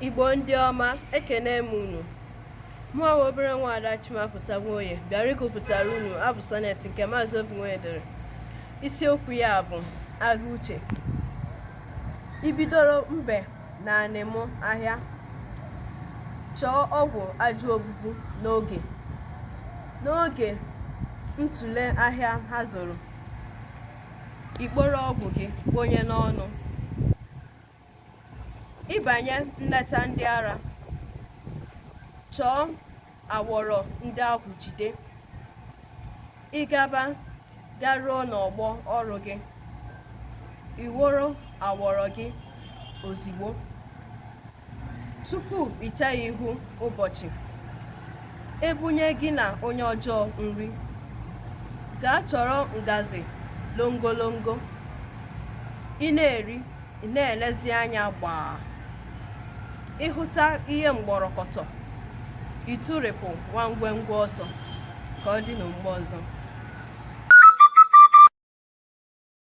Igbo ndị ọma, ekene m unu. Mụnwa bụ obere nwaada Chimapụta Nwoye bịara ịgụpụtara unu abụ sọnet nke Maazị Obi Nwoye dere. Isiokwu ya bụ Agha Uche. I bidoro mbe na anịmụ ahịa, chọọ ọgwụ ajọ ogbugbu n'oge. N'oge ntụle ahịa ha zụrụ, i kporo ọgwụ gị kponye n'ọnụ. Ị banye nleta ndị ara, chọọ awọrọ ndị agwụ jide. Ị gaba garuo n'ọgbọ ọrụ gị, ị woro awọrọ gị ozigbo. Tupu ị chee ihu ụbọchị, e bunye gị na onye ọjọọ nri. Gaa chọrọ ngazi longolongo. Ị na-eri, ị na-elezi anya gbaa. Ị hụta ihe mgbọrọkọtọ, ị tụrịpụ nwa ngwengwe ọsọ. Ka ọ dịnụ mgbe ọzọ.